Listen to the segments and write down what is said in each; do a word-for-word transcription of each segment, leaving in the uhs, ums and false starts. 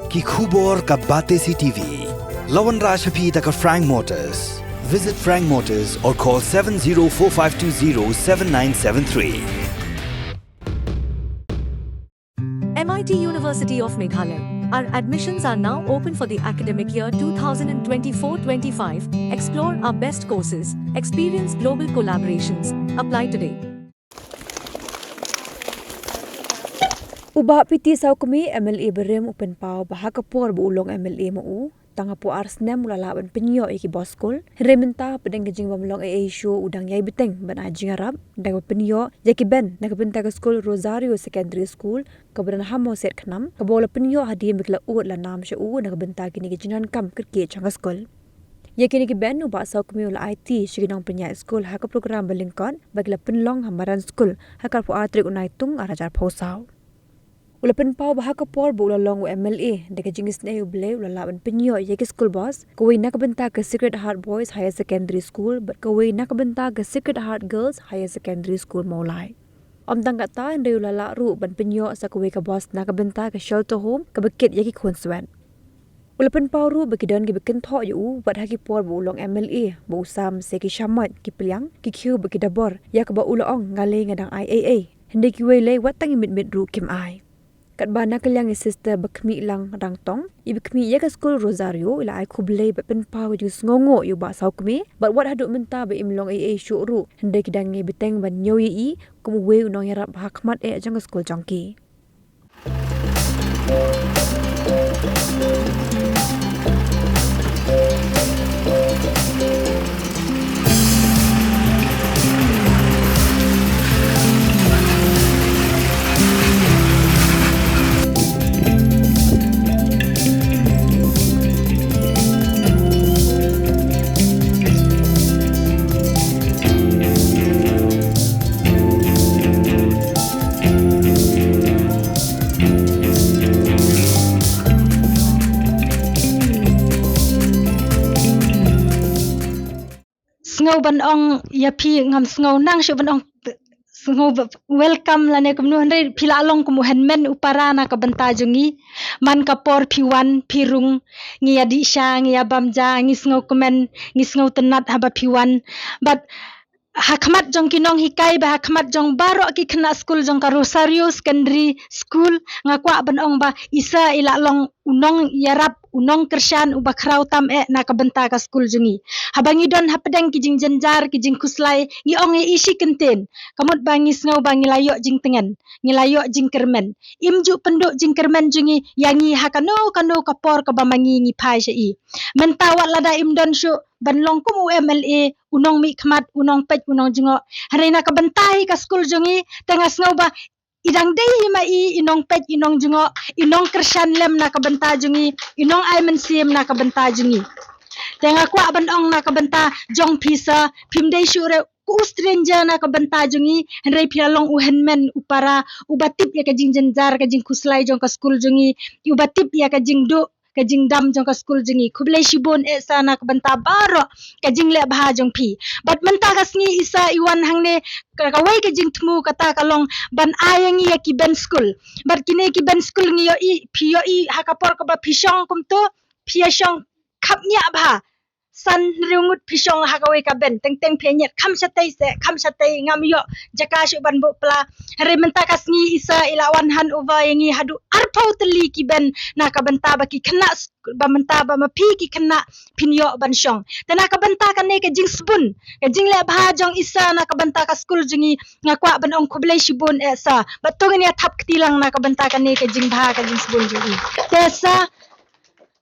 Ki khubor ka Batesi T V. La wanrah sha phi da ka Frank Motors. Visit Frank Motors or call seven zero four five two zero seven nine seven three. M I T University of Meghalaya. Our admissions are now open for the academic year two thousand twenty-four twenty-five. Explore our best courses, experience global collaborations. Apply today. U Bah P T Sawkmie, M L A barim, u pynpaw ba ha ka por ba u long M L A ma u, tang hapoh ar snem u la lah ban pynïoh ïa ki bos skul. Hynrei mynta, hapdeng ka jingbym long ei ei shuh, u dang ïai bteng ban ai jingïarap da kaba pynïoh ïa ki bench na ka bynta ka skul Rosario Secondary School, kaba don ha Mawsiat Khnam, kaba u la pynïoh hadien ba ki la ud la nam sha u na ka bynta kine ki jingdonkam kyrkieh jong ka skul. Ïa kine ki bench, u Bah Sawkmie u la aiti sha ki nongpynïaid skul ha ka program ba lyngkot ba ki la pynlong ha madan skul ha ka arphew ar tarik u Naitung ar hajar arphew saw. U la pynpaw ba ha ka por ba u la long u M L A, da ka jingisynei U Blei u la lah ban pynïoh ïa ki school bus, kawei na ka bynta ka Sacred Heart Boys Higher Secondary School bad kawei na ka bynta ka Sacred Heart Girls Higher Secondary School Mawlai. Ym tang katta, hynrei u la lah ruh ban pynïoh sa kawei ka bus na ka bynta ka Shelter Home kaba kit ïa ki khunswet. U la pynpaw ruh ba ki don kiba kynthoh ïa u wat ha ki por ba u long M L A, ba u sam sa ki shamoit, ki pliang, ki khiew bad ki dabor, ïa kaba u la ong, nga lei nga dang ai ei ei, hynrei kiwei lei wat tang i mit mit ruh kim ai. Katba na ka liang i Sister Bakhmihlang Rangtong, iba khmih ïa ka skul Rosario, i la ai khublei bad pynpaw ka jingsngewnguh ïa u Bah Sawkmie, bad wat haduh mynta ba im long ei ei shuh ruh, hynrei ki dang ïai bteng ban ñiew ïa i kum uwei u nongïarap ba ha khmat eh jong ka skul jong ki. Sngew ban ong ïa phi, ngam sngew nang shuh ban ong, sngew ba-, welcome lane kumno, hynrei phi la long kum u hynmen u para na ka bynta jong ngi. Man ka por phi wan, phi rung, ngi ïa dih sha, ngi ïa bam ja, ngi sngewkmen, ngi sngewtynnat haba phi wan. Bad ha khmat jong ki nonghikai bad ha khmat jong baroh ki khynnah skul jong ka Rosario Secondary School, nga kwah ban ong ba i Sir i la long u nongïarap, u nongkyrshan uba khraw tam eh na ka bynta ka skul jong ngi. Haba ngi don hapdeng ki jingjynjar, ki jingkhuslai, ngi ong ïa i shi kyntien. Ka mut ba ngi sngew ba ngi la ïoh jingtngen, ngi la ïoh jingkyrmen. Im ju pynduh jingkyrmen jong ngi ïa ngi ha kano kano ka por kaba ma ngi ngi phai sha i. Mynta wat lada im don shuh ban long kum u M L A, u nongmihkhmat, u nongpeit, u nongjngoh, hynrei na ka bynta hi ka skul jong ngi, te nga sngew ba i dang dei hi ma i, i nongpeit, i nongjngoh, i nongkyrshan lem na ka bynta jong ngi, i nongai mynsiem na ka bynta jong ngi. Te nga kwah ban ong na ka bynta jong phi Sir, phim dei shuh re u stranger na ka bynta jong ngi, hynrei phi la long u hynmen u para, uba tip ïa ka jingjynjar, ka jingkhuslai jong ka skul jong ngi, uba tip ïa ka jingduh, ka jingdam jong ka skul jong ngi. Khublei shibun eh Sir na ka bynta baroh ka jingleh bha jong phi. Bad mynta ka sngi i Sir i wan hangne, ka, kawei ka jingthmu kata ka long ban ai ïa ngi ïa ki bench skul. Bad kine ki bench skul ngi ïohi, phi ïohi ha ka por kaba phi shong kumto, phi ïa shong khapngiah bha. San hynriew ngut phi shong ha kawei ka bench, teng teng phi ïa ñiat kham shatei seh, kham shatei, ngam ïoh jaka shuh ban buh pla. Hynrei mynta ka sngi i Sir i la wan hand over ïa ngi haduh arphew tylli ki bench na ka bynta ba ki khynnah s-, ba mynta ba ma phi ki khynnah phin ïoh ban shong. Te na ka bynta kane ka jingsbun, ka jingleh bha jong i Sir na ka bynta ka skul jong ngi, nga kwah ban ong khublei shibun eh Sir. Bad to ngin ïa thap kti lang na ka bynta kane ka jingbha ka jingsbun jong i. Te Sir,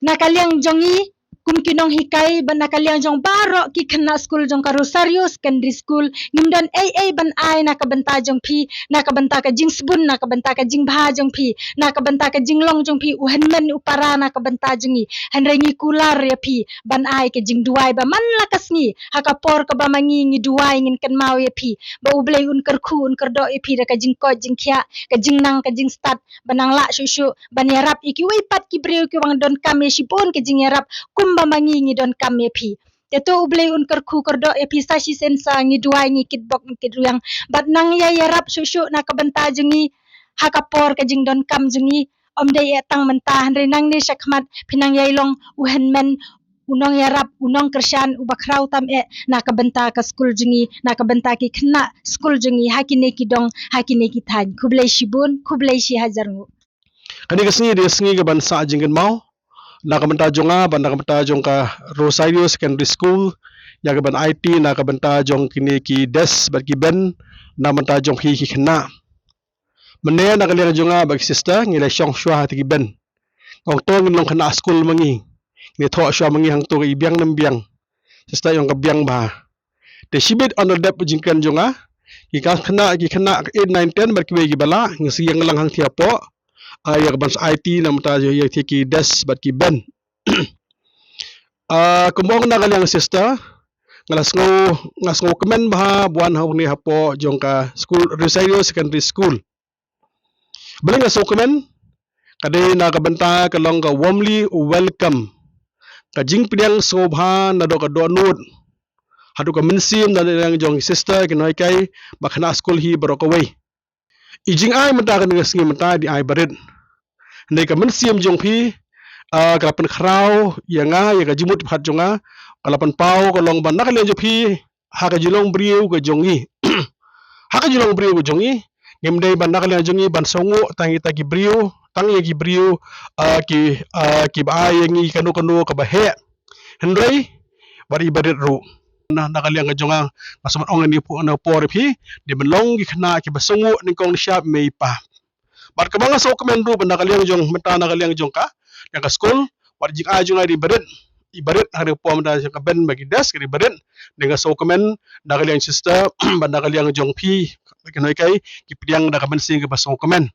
na ka liang jong ngi kum ki nonghikai bad na ka liang jong baroh ki khynnah skul jong ka Rosario Secondary School, ngim don ei ei ban ai na ka bynta jong phi, na ka bynta ka jingsbun, na ka bynta ka jingbha jong phi, na ka bynta ka jinglong jong phi u hynmen u para na ka bynta jong ngi. Hynrei ngi kular ïa phi ban ai ka jingduwai ba man la ka sngi, ha ka por kaba ma ngi ngi duwai, ngin kynmaw ïa phi, ba U Blei un kyrkhu un kyrdoh ïa phi da ka jingkoit jingkhiah, ka jingnang ka jingstad, ba nang lah shuh shuh ban ïarap ïa kiwei pat ki briew kiba nang donkam ïa shibun ka jingïarap kumba ma ngi ngi donkam ïa phi. Te to U Blei un kyrkhu kyrdoh ïa phi sa shisien Sir, ngi duwai, ngi kitbok, ngi kitrwiang. Bad nang ïa ïarap shuh shuh na ka bynta jong ngi ha ka por ka jingdonkam jong ngi. ym dei eh tang mynta, hynrei nangne shakhmat phin nang ïai long u hynmen, u nongïarap, u nongkyrshan uba khraw tam eh na ka bynta ka skul jong ngi, na ka bynta ki khynnah skul jong ngi ha kine ki dong, ha kine ki thaiñ. Khublei shibun, khublei shihajar nguh. Kane ka sngi dei ka sngi kaban sah jingkynmaw na ka bynta jong nga bad na ka bynta jong ka Rosario Secondary School, ïa kaban aiti na ka bynta jong kine ki desk bad ki bench na ka bynta jong phi ki khynnah. Mynne na ka liang jong nga bad ki sister ngi la shong shuwa ha ki bench. Ong to ngin long khynnah skul ma ngi, ngi thoh shuwa ma ngi hangto, ka i biang ne ym biang? Sister i ong ka biang bha. Te shibit haba dep jingkren jong nga, ki khynnah, ki khynnah eight, nine, ten bad kiwei kiba lah, ngi sa ïeng lang hangtei hapoh, ah, ïa kaban sa aiti na ka bynta ïa ki desk bad ki bench. Ah, kumba ong na ka liang sister, nga la sngew, nga sngewkmen bha ban wan hangne hapoh jong ka skul, Rosario Secondary School. Balei nga sngewkmen? Ka dei na ka bynta ka long ka warmly welcome, ka jingpdiang sngewbha naduh ka dohnud haduh ka mynsiem na ka liang jong ki sister, ki nonghikai bad khynnah skul hi baroh kawei. I jingai mynta kane ka sngi mynta i dei i ba rit. Hynrei ka mynsiem jong phi, ah, ka la pynkhraw ïa nga, ïa ka jingmut jingpyrkhat jong nga, ka la pynpaw ka long ba na ka liang jong phi, ha ka jinglong briew ka jong ngi, ha ka jinglong briew ka jong ngi, ngim dei ba na ka liang jong ngi ban sngewnguh tang ïa kita ki briew, tang ïa ki briew, ah, ki, ah, kiba ai ïa ngi kano kano kaba heh. Hynrei bad i ba rit ruh. Na, na ka liang ka jong nga, nga sngewbha ong ïa phi, na ka por ïa phi, dei ban long ki khynnah kiba sngewnguh nyngkong nyngshap mei pa. Bad kaba nga sngewkmen ruh ba na ka liang jong, mynta na ka liang jong ka, liang ka skul, bad jingai jong nga i dei i ba rit, i ba rit ha ka por mynta jong ka bench bad ki desk i dei i ba rit. Dei nga sngewkmen na ka liang sister bad na ka liang jong phi, ki nonghikai, ki pdiang da ka mynsiem kaba sngewkmen.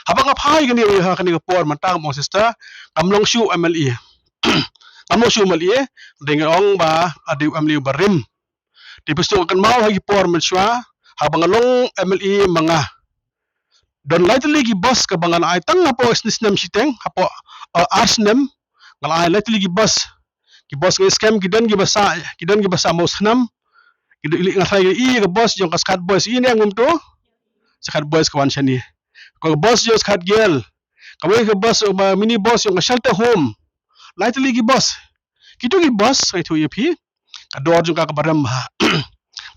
Haba nga phai kane, ha kane ka por mynta, mo sister, kam long shuh MLA. Kam long shuh MLA, dei nga ong ba i dei u MLA uba rim. Te phi sngewthuh, kynmaw ha ki por mynshuwa, haba nga long MLA ma nga, don lai tylli ki bus kaba nga la ai tang hapoh snem shiteng, hapoh, eh, ar snem, nga la ai lai tylli ki bus. Ki bus ngi skhem ki don kiba sah, ki don kiba sah Mawsakhnam. Ki don, nga tharai ïa ka bus jong ka Scouts Boys, i ne ngum to? Scouts Boys ka wan shane. Ka bus jong Scouts Girls. Kawei ka bus, uh, mini bus jong ka shelter home. Lai tylli ki bus. Kito ki bus, nga ïathuh ïa phi, ka dor jong ka kaba rem bha.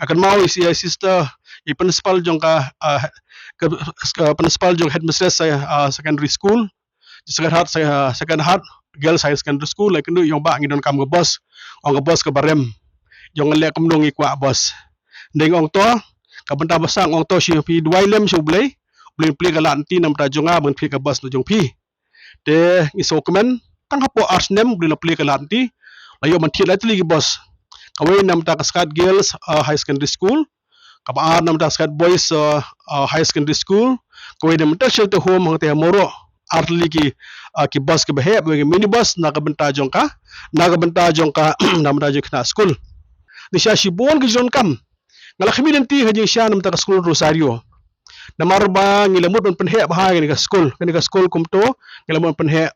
Nga kynmaw ïa i sister, i principal jong ka, ah, ka, ka principal jong headmistress, ah, secondary school, Sacred Heart, sa-, Sacred Heart Girls Higher Secondary School, la ïakynduh ïa u, ba ngi donkam ka bus. Ong ka bus kaba rem. Ïa nga leh kumno, ngi kwah bus. Dei nga ong to, ka bynta ba sah nga ong to, shu phi duwai lem sha U Blei, U Blei un plie ka lad lynti na ka bynta jong nga ban thied ka bus na jong phi. Te ngi sngewkmen, tang hapoh ar snem, U Blei u la plie ka lad lynti, la ïoh ban thied lai tylli ki bus. Kawei na ka bynta ka Scouts Girls, uh, Higher Secondary School, kaba ar na ka bynta Scouts Boys, uh, uh, Higher Secondary School, kawei na ka bynta shelter home hangtei ha Mawroh. Ar tylli ki, uh, ki bus kiba heh, kawei ki minibus na ka bynta jong ka, na ka bynta jong ka, na ka bynta jong ki khynnah skul. Ngi sha shibun ki jingdonkam. Nga la khmih lynti ha jingshisha na ka bynta ka skul Rosario. Namar ba ngi la mut ban pynheh bha ïa kane ka skul, kane ka skul kumto, ngi la mut ban pynheh.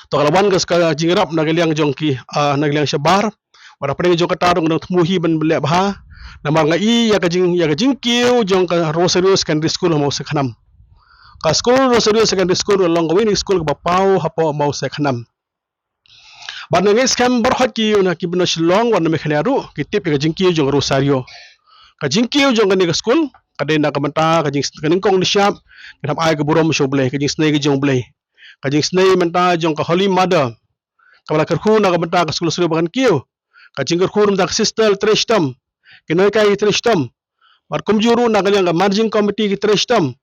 To ka la wan ka, ka jingïarap na ka liang jong ki, ah, na ka liang shabar. Wat hapdeng jong kata ruh nga dang thmu hi ban leh bha. Namar nga i ïa ka jing, ïa ka jingkiew jong ka Rosario Secondary School ha Mawsakhnam. Ka skul Rosario Secondary School ka long kawei na ki skul kaba paw hapoh Mawsakhnam. Bad nga ngeit skhem baroh ki, na ki bynta Shillong, wat na Meghalaya ruh, ki tip ïa ka jingkiew jong ka Rosario. Ka jingkiew jong kane ka skul ka dei na ka bynta ka jing, ka nyngkong nyngshap, ngi hap ai ka burom sha U Blei, ka jingsnei ka jong U Blei. Ka jingsnei mynta jong ka Holy Mother, kaba la kyrkhu na ka bynta ka skul Rosario ba kan kiew. Ka jingkyrkhu na ka bynta ka sister, trei shitom. Ki nonghikai, trei shitom. Bad kumjuh ruh na ka liang ka managing committee, ki trei shitom.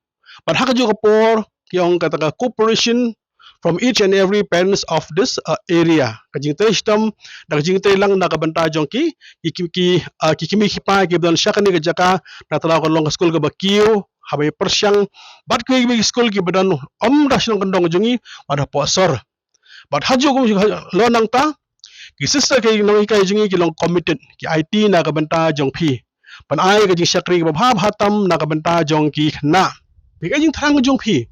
Bad ha kajuh ka por ki ong kata ka cooperation from each and every parents of this, uh, area. Ka jingtrei shitom, da ka jingtrei lang na ka bynta jong ki, ki, ki, ki, uh, ki kmie ki kpa kiba don sha kane ka jaka, na thaw ka long ka skul kaba kiew, haba ïa pyrshang bad kiwei kiwei ki skul kiba don, ym da shnong kyndong jong ngi, wat hapoh sor. Bad ha kajuh ka, ha, la nangta, ki sister, ki nonghikai jong ngi ki long committed, ki aiti na ka bynta jong phi. Ban ai ka jingshakri kaba bha bha tam na ka bynta jong ki khynnah. Phi, ka jingthrang jong phi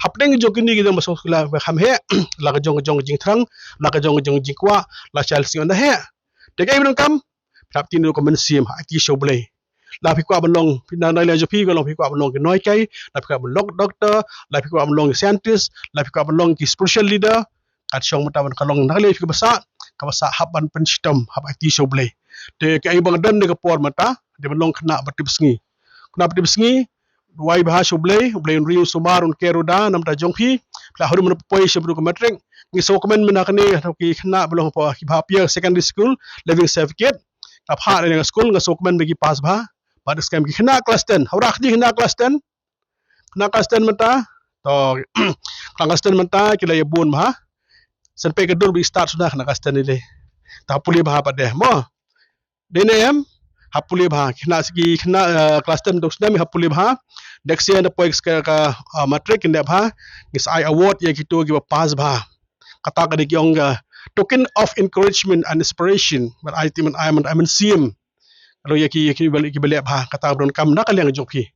hapdeng jong kine ki dang ba sngewsih la ba kham heh, la ka jong ka jong ka jingthrang, la ka jong ka jong ka jingkwah, la shai la sngewthuh heh. Te kaei ba donkam, phi hap tien ruh ka mynsiem, ha ki sha U Blei. La phi kwah ban long, phi na, na liang jong phi ka long phi kwah ban long ki nonghikai, la phi kwah ban long doctor, la phi kwah ban long ki scientist, la phi kwah ban long ki spiritual leader. Kat shong mynta ban ka long na ka liang phi kaba sah, kaba sah hap ban pynshitom, hap aiti sha U Blei. Te kaei ba nga don ne ka por mynta, dei ban long khynnah ba tipsngi. Khynnah ba tipsngi, duwai bha sha U Blei, U Blei un ri un sumar un ker u da na ka bynta jong phi. Phi la hap ban poi sha bynta ka matric. Ngi sngewkmen mynta kane, ki khynnah ba long hapoh ki bha pia secondary school, leaving certificate. Ka bha na ka school, nga sngewkmen ba ki pass bha. Bad skhem ki khynnah class ten, hawra ki khynnah class ten. Khynnah class ten mynta, to, khynnah class ten mynta ki la ïa bun bha. Shen peit ka dur ba i start shuh na khynnah class ten i leh. Ta pule bha pat de mo. Dei ne em, hap pule bha. Khynnah, ki khynnah, eh, class ten dong snem hap pule bha. Next year da poi ka, ka, eh, matric kin dep bha. Ngi sa ai award ïa kito kiba pass bha. Kata ka dei ki ong ka token of encouragement and inspiration. Ban ai ti, ban ai, ban ai mynsiem. Ka long ïa ki, ïa ki ba, ki ba leh bha. Kata ka ba donkam na ka liang jong phi.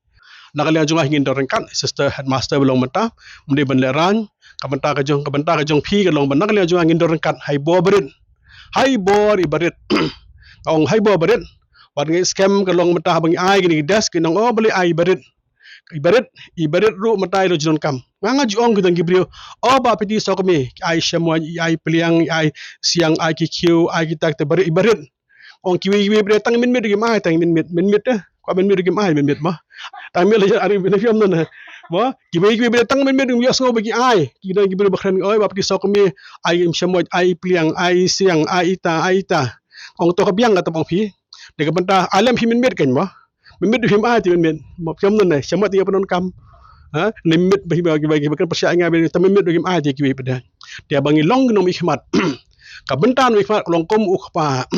Na ka liang jong nga ngin don ryngkat, sister headmaster ba long mynta. Ym dei ban lehraiñ. Ka bynta ka jong, ka bynta ka jong phi ka long ba na ka liang jong nga ngin don ryngkat. Hei bor barit. Hei bor i barit. Nga ong hei bor barit. Wat ngi skhem ka long mynta haba ngi ai kine ki desk, ki nang, oh, balei ai i barit. I barit, i barit ruh mynta i la ju donkam. Nga nga ju ong ki dang ki briew. Oh, ba phi ti sokmi, ai shamoit, ai pliang, ai siang, ai ki khiew, ai kita kita barit, i barit. Ong kiwei kiwei barit tang mynmiet ruh kim ai, tang mynmiet, mynmiet eh. Kwah mynmiet ruh kim ai, mynmiet mo. Tang mynmiet la jar ari bina fiam nana. Mo, kiwei kiwei barit tang mynmiet ruh kim ïohsngew ba ki ai. Ki dang ki briew ba kren, oi, ba phi ti sokmi, ai shamoit, ai pliang, ai siang, ai ita, ai ita. Ong to ka biang kata bang phi. Dei ka bynta, ai lem phi mynmiet kan mo. Mynmiet ruh kim ai ti mynmiet. Mo, phi ong nana, shamoit ti ïa pyndonkam. Ha, mynmiet ba hi ba, ba, ba kan pyrshah nga ba, ta mynmiet ruh kim ai ti kiwei pat de. Te ba ngi long ki nongmihkhmat. Ka bynta nongmihkhmat ka long kum u kpa.